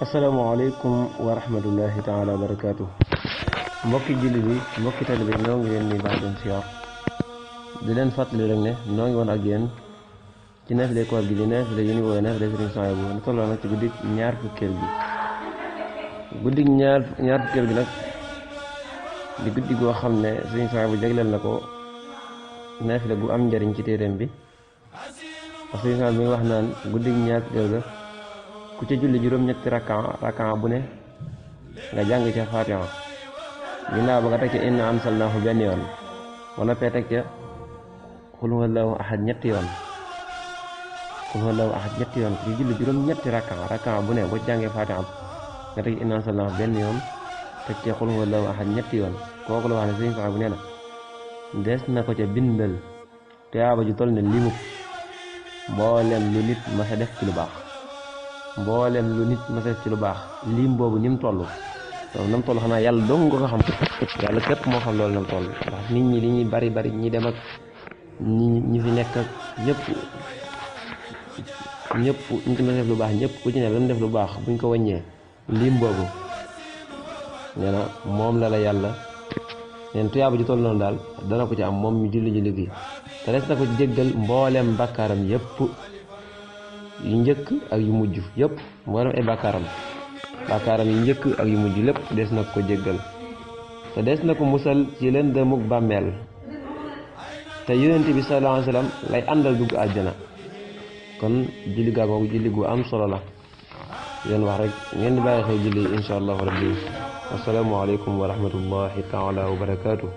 asalaamaaleykum wa rahmatullahi taala wa barakaatu mbokki julli bi mbokki talibe bi ñoo ngi leen ni baax den siyaar di leen fàttali rek ne noo ngi woon ak yéen ci naafile koor gi di naafile yi ñu woowee naafile Sëriñ Suhaybu bu tolloo nag ci guddik ñaar fukkeel gi guddik ñaar fukkeel gi nag di guddi goo xam ne Sëriñ Suhaybu jagleel na ko naafile gu am njariñ ci téereem bi parce que bi nga wax naan guddig ñaar fukkeel ga ku ca julli juróom-ñetti rakkan bu ne nga jàng ca Faatiha ginnaaw ba nga teg ca inna anzalnaahu benn yoon ba noppee teg ca xul huwallaahu ahad ñetti yoon ku ci julli juróom-ñetti rakkan bu ne boo jàngee Faatiha nga teg inna anzalnaahu benn yoon teg ca xul huwallaahu ahad ñetti yoon kooku la wax ne Sëriñ Suhaybu bu nee na des na ko ca bindal tuyaaba ju toll ne limub mboolem lu nit ma sa def ci lu baax lim boobu ni mu toll loolu na mu toll xanaa yàlla dong nga ko xam yàlla képp moo xam loolu na mu toll ndax nit ñi li ñuy bari ñi dem ak ñi fi nekk ak ñëpp ñu ci ma def lu baax ñëpp ku ci ne la mu def lu baax buñ ko wàññee lim boobu nee na moom la yàlla neen tuyaaba ju toll noonu daal dana ko ci am moom ñu julli gi te des na ko jéggal mboolem bàkkaaram yëpp yu njëkk ak yu mujj yëpp mboolem ay bàkkaaram yu njëkk ak yu mujj lépp des na ko jéggal te des na ko musal ci lëndëmug bàmmeel te yonent bi sallallahu alayhi wa sallam lay àndal dugg àjjana kon julli gaagoogu julli gu am solo la yéen wax rek ngeen di bàyyi xel julli insha allahu rabbi assalaamu aleykum wa rahmatullahi taala wa barakaatu